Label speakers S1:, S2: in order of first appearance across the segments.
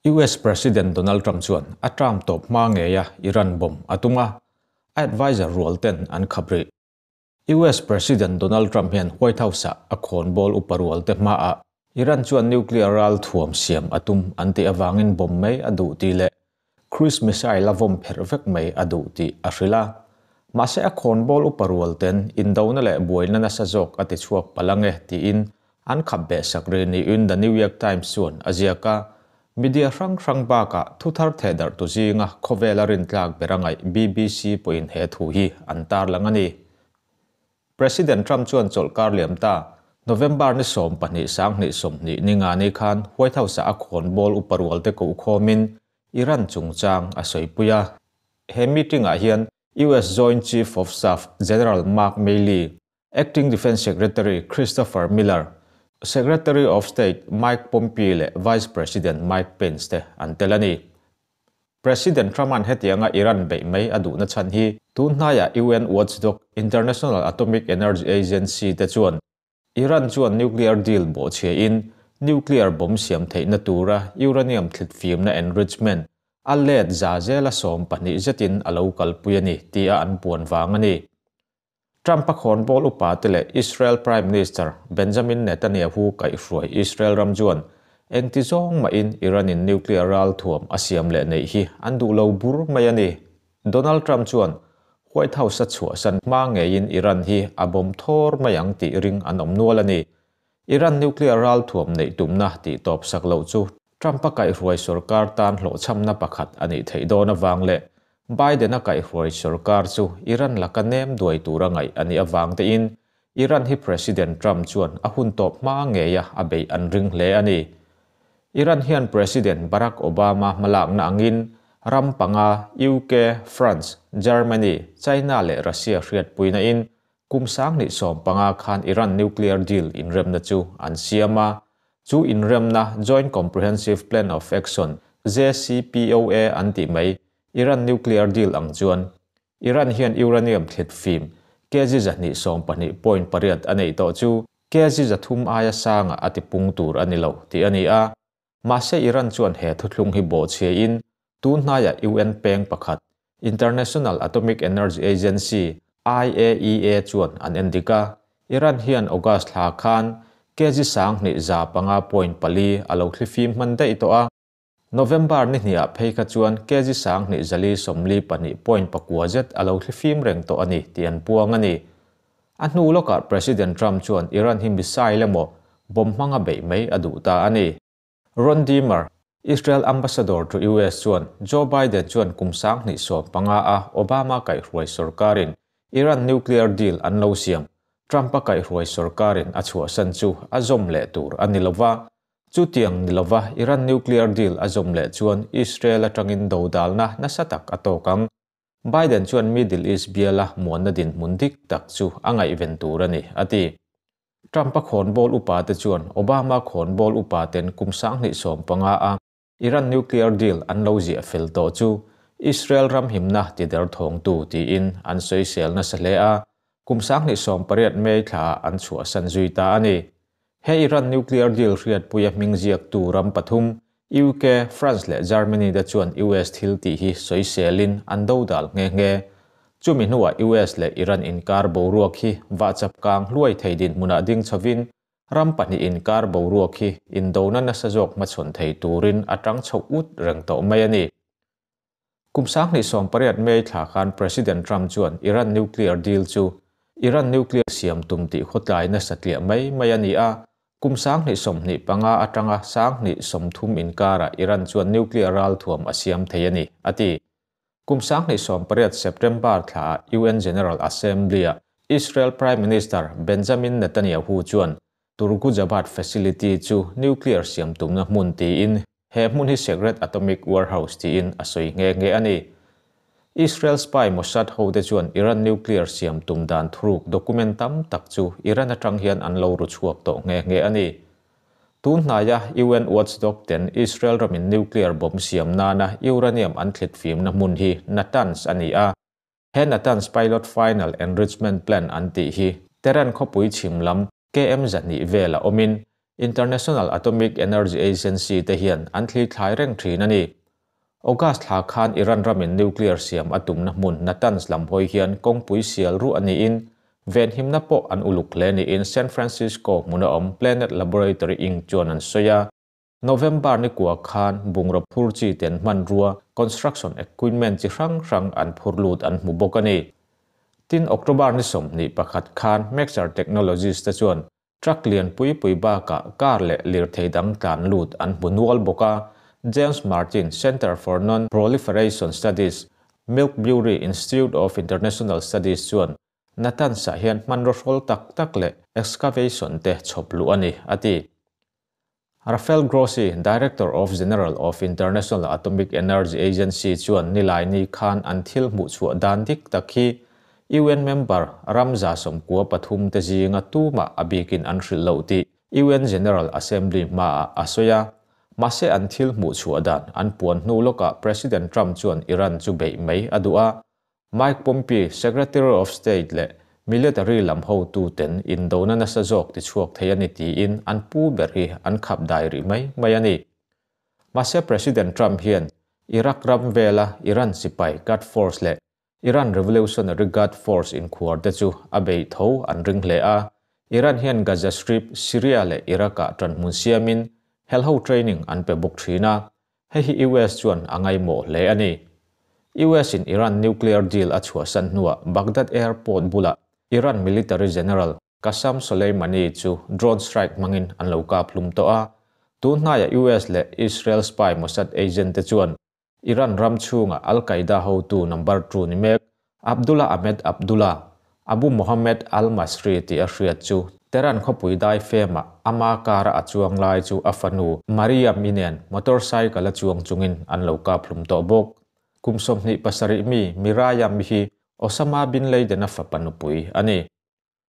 S1: US President Donald Trump chuan a term tawp hma ngeia Iran bomb a tum a, a adviser rual ten an khap rih. US President Donald Trump hian White House-ah a khawnbawl upa rual te hmaah Iran chuan nuclear ral thuam siam a tum an tih avangin bomb mai a duh tih leh cruise missile a vawm pherh vek mai a duh tih a hrilh a. Mahse a khawnbawl upa rual ten indona leh buaina nasa zawk a ti chhuak palh ange tiin an khap beh sak rih niin The New York Times chuan a ziak a. Media hrang hrang bakah thuthar thehdarh tu zinga khawvela rintlak ber a ngaih BBC pawhin he thu hi an tarlang a ni. President Trump chuan chawlhkar liam ta November ni 12 2020 ninga ni khan White House-ah a khawnbawl upa rualte koh khawmin Iran chungchang a sawipui a. He meeting-ah hian US Joint Chief of Staff General Mark Milley, Acting Defence Secretary Christopher Miller, Secretary of State Mike Pompeo leh Vice President Mike Pence te an tel a ni. President Trump-a'n hetianga Iran beih mai a duhna chhan hi tun hnaiah UN watchdog International Atomic Energy Agency te chuan Iran chuan nuclear deal bawhchhiain nuclear bomb siam theihna tura uranium thlitfimna enrichment a let za zela 12 zetin a lo kalpui a ni tia an puan vang a ni. Trump-a khawnbawl upa te leh Israel Prime Minister Benjamin Netanyahu kaihhruai Israel ram chuan engti zawng mahin Iran-in nuclear ral thuam a siam leh neih hi an duh lo bur mai a ni. Donald Trump chuan White House a chhuahsan hma ngeiin Iran hi a bomb thawr mai ang tih ring an awm nual a ni. Iran nuclear ral thuam neih tumna tih tawp sak loh chu Trump-a kaihhruai sorkar tan hlawhchhamna pakhat a nih theih dawn avang leh Biden-a kaihhruai sorkar chu Iran laka nem duai tura ngaih a nih avang tein Iran hi President Trump chuan a hun tawp hma ngeia a beih an ring hle a ni. Iran hian President Barack Obama hmalakna angin ram panga UK, France, Germany, China leh Russia hriatpuina in kum 2015 khan Iran nuclear deal inremna chu an siam a, chu inremna Joint Comprehensive Plan of Action JCPOA an tih mai Iran nuclear deal ang chuan Iran hian uranium thlitfim kg 212.8 a nei tawh chu kg 300 aia sanga a tipung tur a ni lo tih a ni a. Mahse Iran chuan he thuthlung hi bawhchhiain tun hnaiah UN peng pakhat International Atomic Energy Agency IAEA chuan an endik a. Iran hian August thla khan kg 1105.4 a lo thlifim hman daih tawh a. November ni hniah phei kha chuan kg 1242.9 zet a lo thlifim reng tawh a ni tih an puang a ni. A hnu lawkah President Trump chuan Iran hi missile emaw bomb hmanga beih mai a duh ta a ni. Ron Dermer, Israel Ambassador to US chuan Joe Biden chuan kum 2015 a Obama kaihhruai sorkarin Iran nuclear deal an lo siam. Trump-a kaihhruai sorkarin a chhuahsan chu a zawm leh tur a ni lova. Chu tiang ni lova Iran nuclear deal a zawm leh chuan Israel atangin dodalna nasa tak a tawk ang. Biden chuan Middle East biala muanna din hmun dik tak chu a ngaihven tur a ni, a ti. Trump-a khawnbawl upa te chuan Obama khawnbawl upa ten kum 2015 a Iran nuclear deal an lo ziah fel tawh chu Israel ram himna ti der thawng tu tiin an sawisel nasa hle a. Kum 2018 May thla an chhuahsan zui ta a ni. He Iran nuclear deal hriatpuia hming ziak tu ram pathum UK, France leh Germany te chuan US thil tih hi sawiselin an dodal nge nge. Chumi hnuah US leh Iran inkar boruak hi vahchap kang hluai thei din hmunah ding chhovin ram pahnih inkar boruak hi indona nasa zawk hmachhawn thei turin a tang chho ut reng tawh mai a ni. Kum 2018 May thla khan President Trump chuan Iran nuclear deal chu Iran nuclear siam tum tih khawtlai nasa tliah mai mai a ni a. Kum 2025 atanga 2030 inkara Iran chuan nuclear ral thuam a siam thei a ni, a ti. Kum 2018 September thla UN General Assembly a Israel Prime Minister Benjamin Netanyahu chuan Turgujabat facility chu nuclear siam tumna hmun tiin he hmun hi secret atomic warehouse tiin a sawi nge nge a ni. Israel spy Mossad ho te chuan Iran nuclear siam tum dan thuruk document tam tak chu Iran atang hian an lo ru chhuak tawh nge nge a ni. Tun hnaia UN watchdog ten Israel ramin nuclear bomb siam nana uranium an thlitfimna hmun hi Natanz a ni a. He Natanz pilot final enrichment plan an tih hi Tehran khawpui chhim lam KM 200 vela awmin International Atomic Energy Agency te hian an thlithlai reng thin a ni. August thla khan Iran ramin nuclear siam a tumna hmun Natanz lam hawi hian kawngpui sial ruah niin venhimna pawh an uluk hle niin San Francisco hmuna awm Planet Laboratory Inc chuan an sawi a. November ni kua khan bungraw phur chi ten hmanrua, construction equipment chi hrang hrang an phur lut an hmu bawk a ni. Tin, October ni 21 khan Maxar Technologies te chuan truck lian pui pui bakah car leh lirthei dang tlan lut an hmu nual bawk a. James Martin, Center for Non-Proliferation Studies, Milkbury Institute of International Studies chuan Natanz-ah hian hmanraw hrawl tak tak leh excavation te chhawp luh a ni, a ti. Rafael Grossi, Director of General of International Atomic Energy Agency chuan Nilaini khan an thil hmuh chhuah dan dik tak hi UN member ram 93 te zinga tumah a bikin an hrilh loh tih UN General Assembly hmaah a sawi a. Mahse an thil hmuh chhuah dan an puan hnu lawkah President Trump chuan Iran chu beih mai a duh a. Mike Pompeo, Secretary of State leh military lam hotuten indona nasa zawk tichhuak thei a ni tiin an pu ber hi an khap dai rih mai mai a ni. Mahse President Trump hian Iraq ram vela Iran sipai Guard Force leh Iran Revolutionary Guard Force inkhuar te chu a beih tho an ring hle a. Iran hian Gaza Strip, Syria leh Iraq-ah tanhmun siamin helho training an pe bawk thin a. Hei hi US chuan a ngaimawh hle a ni. US in Iran nuclear deal a chhuahsan hnuah Baghdad airport bulah Iran military general Qasem Soleimani chu drone strike hmangin an lo kap hlum tawh a. Tun hnaiah US leh Israel spy Mossad agent te chuan Iran ram chhunga Al-Qaeda hotu number two ni mek Abdullah Ahmed Abdullah, Abu Mohammed al-Masri tih a hriat chu Tehran khawpui dai femah ama kara a chuang lai chu a fanu Mariam-i nen motorcycle a chuang chungin an lo kap hlum tawh bawk. Kum 27 mi Mirayam-i hi Osama bin Laden-a fapa nupui a ni.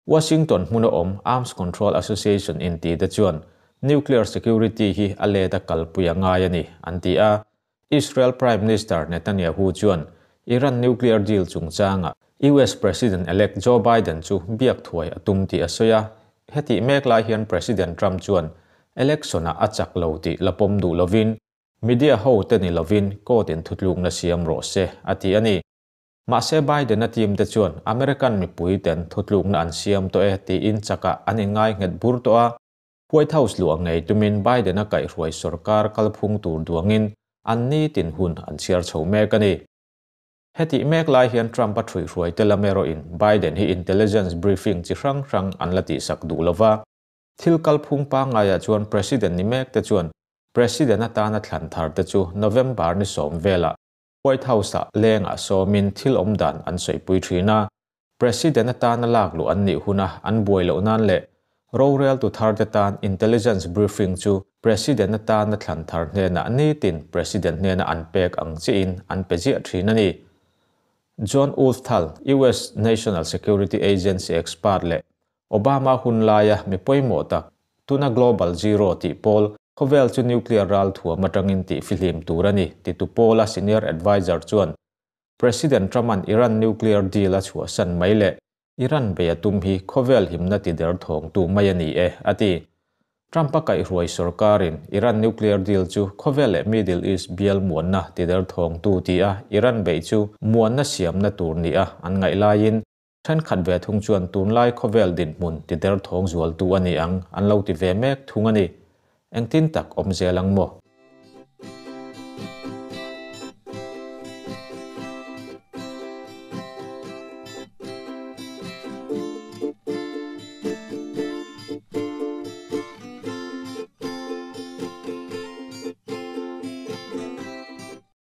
S1: Washington hmuna awm Arms Control Association inti te chuan nuclear security hi a let a kalpui a ngai a ni, an ti a. Israel Prime Minister Netanyahu chuan Iran nuclear deal chungchanga US President-elect Joe Biden chu biak thuai a tum tih a sawi a. Hetih mek lai hian President Trump chuan election-ah a chak lo tih la pawm duh lovin, media ho te ni lovin court-in thutlukna siam rawh se, a ti a ni. Mahse Biden-a team te chuan American mipui ten thutlukna an siam tawh e tiin chakah an inngai nghet bur tawh a. White House luah ngei tumin Biden-a kaihhruai sorkar kalphung tur duangin an nitin hun an chhiar chho mek a ni. Hetih mek lai hian Trump-a thuihhruai te lam erawhin Biden hi intelligence briefing chi hrang hrang an la tihsak duh lova. Thil kalphung pangaiah chuan President ni mek te chuan President atana thlan thar te chu November ni 10 velah White House-ah lengah sawmin thil awm dan an sawipui thin a. President atana lak luh an nih huna an buai loh nan leh rorel tu thar te tan intelligence briefing chu President atana thlan thar hnenah nitin President hnena an pek ang chiin an pe ziah thin a ni. John Ulfthal, US National Security Agency expert leh Obama hun laia mi pawimawh tak tuna Global Zero tih pawl khawvel chu nuclear ral thuam atangin tih fihlim tur a ni ti tu pawla senior advisor chuan President Trump-an Iran nuclear deal a chhuahsan mai leh Iran bei a tum hi khawvel himna ti der thawng tu mai a ni e, a ti. Trump-a kaihhruai sorkarin Iran nuclear deal chu khawvel leh Middle East bial muanna ti der thawng tu ti a Iran bei chu muanna siamna tur ni a an ngaih laiin thenkhat ve thung chuan tunlai khawvel dinhmun ti der thawng zual tu a ni ang an lo ti ve mek thung a ni. Engtin tak awm zel ang maw?